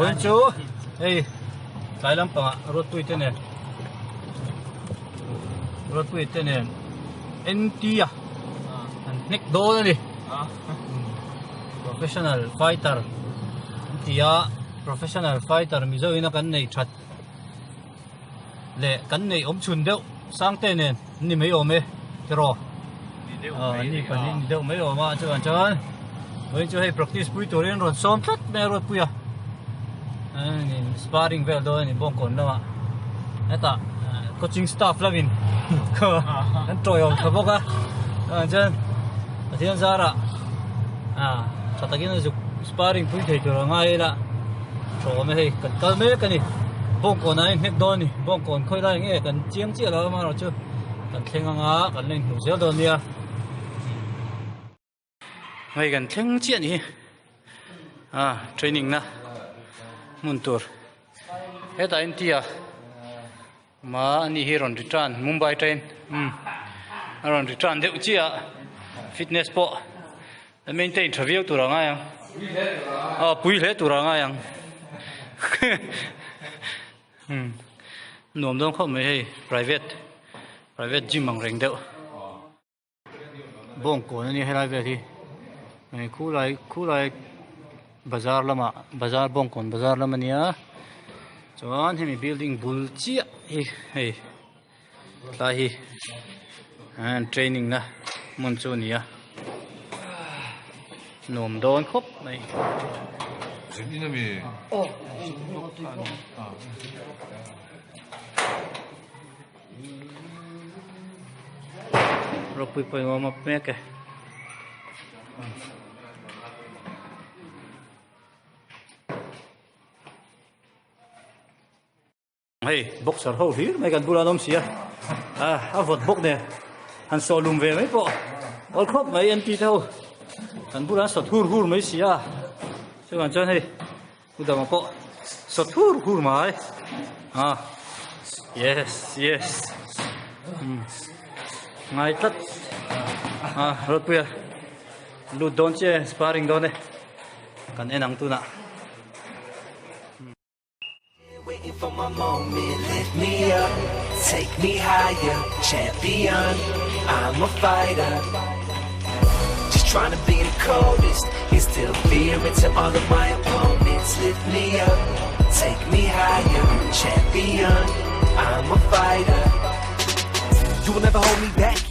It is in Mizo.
Vawiin chu hei tlai lampangah Ruatpui te nen Ruatpui te nen NT a an hnek dawn a ni. Professional fighter an ti a, professional fighter Mizo ina kan nei that leh kan neih awm chhun deuh Sangte nen an ni mai awm e tiraw an ni pahnih ni deuh mai awm a chuan chuan vawiin chu hei practice pui turin rawn sawm tlat mai a Ruatpui a sparring vel dawn a ni bawngkawn lamah hetah coaching staff lamin an tawiawm tha bawk a chuan chuan Pathian zarah tha takin a zuk sparring pui thei tur a ngai ila. Thaw awm e hei kan kal mek a ni bawngkawn ah a inhnek dawn a ni bawngkawn khawi lai nge kan chiang chiah lo amaherawh chu kan thleng anga kan la inhmuh zel dawn nia hei kan thleng chiah a ni hi ah training na hmun tur hetah hian tia ma ani hi rawn return mumbai train umm a rawn return deuh chiah a fitness pawh. A maintain tha viau tur a ngai ang. A pui hle tur a ngai ang. Hmm. Nuam dawn khawp mai hei private private gym ang reng deuh. Bawng kawn a nia helai vel hi. Hei khulai khulai bazar lamah bazar bawngkawn bazar lam a nia. Chuan hemi building bul chiah hi hei. Tlai hi an training na hmun chu a ni a nuam dawn khawp mai. Ropui pawh in warm up mek e. Hei boxer ho hlir mai kan bulah an awm si a, a vawt bawk nen han sawh lum ve mai pawh awl khawp mai an ti te ho kan bulah an sawt hur hur mai si a chuvang chuan hei u dama pawh sawt hur hur mai a yes yes ngai tlat a Rawtpuia lut dawn chiah e sparring dawn e kan en ang tunah. Waiting for my moment, lift me up, take me higher, champion. I'm a fighter. Just trying to be the coldest, instill fear into all of my opponents. Lift me up, take me higher, champion. I'm a fighter. You will never hold me back.